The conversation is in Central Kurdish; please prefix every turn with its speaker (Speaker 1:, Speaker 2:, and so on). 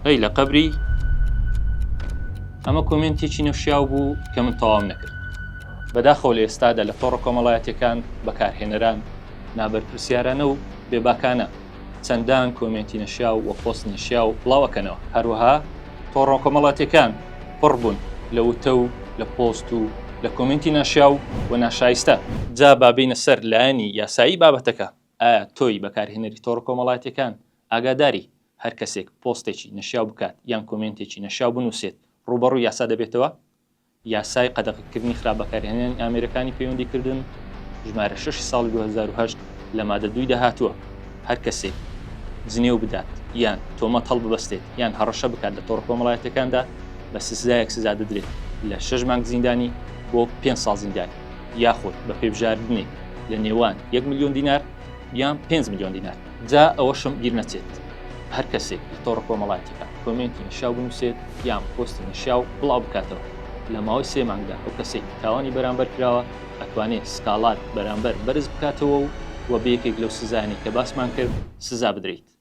Speaker 1: ئەی لە قەبری ئەمە کۆمێنتێکی نەشیاو بوو کە من تەواوم نەکرد. بەداخەوە لە ئێستادا لە تۆڕە کۆمەڵایەتیەکان بەکارهێنەران نابەرپرسیارانە و بێباکانە چەندان کۆمێنتی نەشیاو و پۆست نەشیاو بڵاو ئەکەنەوە. هەروەها تۆڕە کۆمەڵاتیەکان پڕ بوون لە وتە و لە پۆست و لە کۆمێنتی ناشیاو و ناشایستە. جا با بێینە سەر لایەنی یاسایی بابەتەکە، ئایا تۆی بەکارهێنەری تۆڕە کۆمەڵایەتیەکان ئاگاداری هەر کەسێک پۆستێکی نەشیاو بکات یان کۆمێنتێکی نەشیاو بنووسێت ڕووبەڕووی یاسا دەبێتەوە؟ یاسای قەدەغەکردنی خراپ بەکارهێنانی ئامێرەکانی پەیوەندیکردن ژمارە شەشی ساڵی 2008 لە مادە دوویدا هاتووە، هەر کەسێک جنێو بدات یان تۆمەت هەڵببەستێت یان هەڕەشە بکات لە تۆڕە کۆمەڵایەتیەکاندا بە سزایەک سزا دەدرێت لە شەش مانگ زیندانی بۆ پێنج ساڵ زیندانی یاخود بە پێبژاردنێک لە نێوان یەک ملیۆن دینار یان پێنج ملیۆن دینار. جا ئەوەشم بیر نەچێت هەر کەسێک لە تۆڕە کۆمەڵایەتیەکان کۆمێنتی نەشیاو بنووسێت یان پۆستی نەشیاو بڵاو بکاتەوە لە ماوەی سێ مانگدا ئەو کەسەی تاوانی بەرامبەر کراوە ئەتوانێت سکاڵات بەرامبەر بەرز بکاتەوە و وە بە یەکێک لەو سزایانەی کە باسمان کرد سزا بدرێیت.